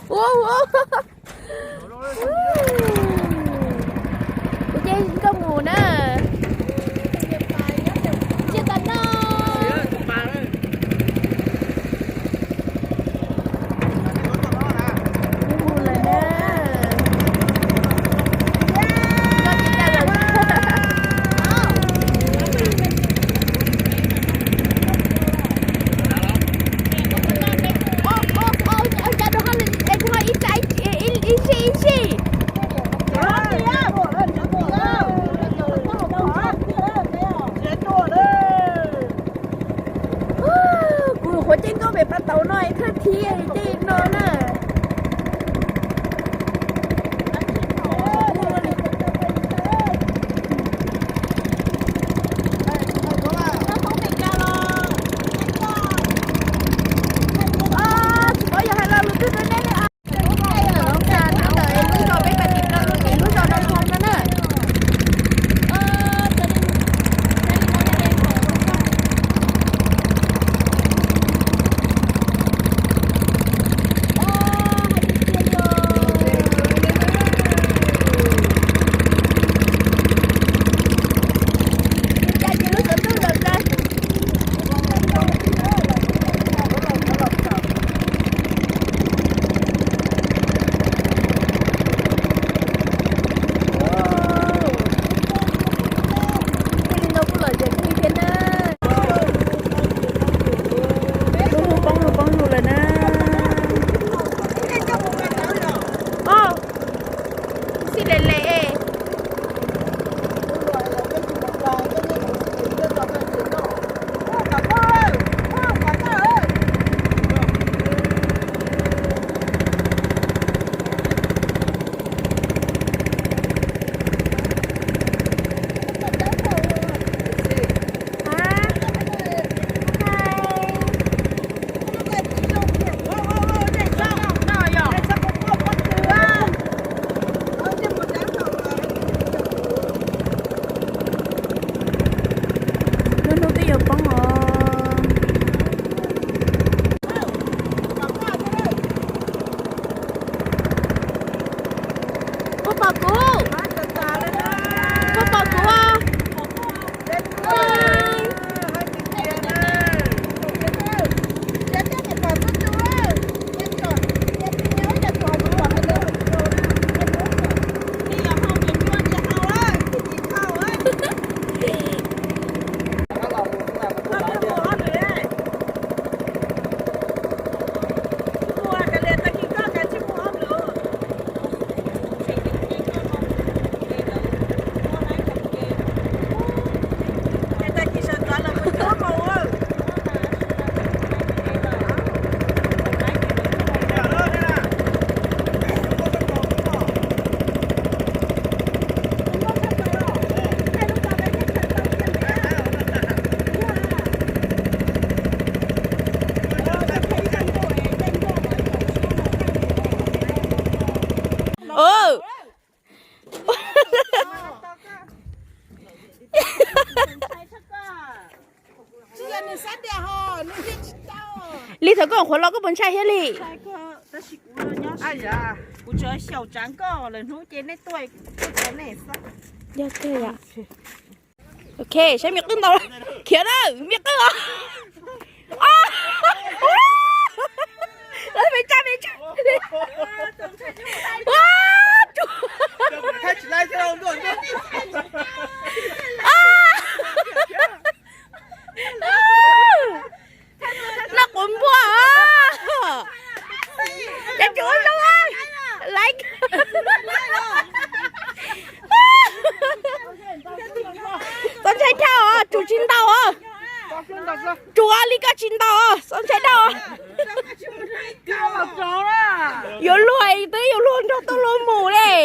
Ua ua. Kuv ces nkauj mus na. Ntsia tom no. Mus lawm na. Kuv qhuav caij nkauj pem pas tauv no es thawj thiab caij no na. Tsis paub yog hais lo lus twg rau nej na. Lub zos peb pas tim no, lub zos no no na. Li no kuj lom zem kawg thiab na. Lub hnub poob lug poob lug lawm na. Oj, xij lem lem. Lub hnub twb yuav poob os. Puas pom kuv? Puas pom kuv? Li thaum koj qhuav los koj puas ntshai thiab li? Ok, saib me qwb ntau, khiav na, me qwb os. Lawv me tsa me tsa. Noj quav npua. Cov tsum ua zoo laiv. Txhob ntshai dhau os, tsum tsis ntaus os. Tsum li koj tsis ntaus os, txhob ntshai dhau os. Yuav luag twb yuav luag nrog tuaj luag mus li.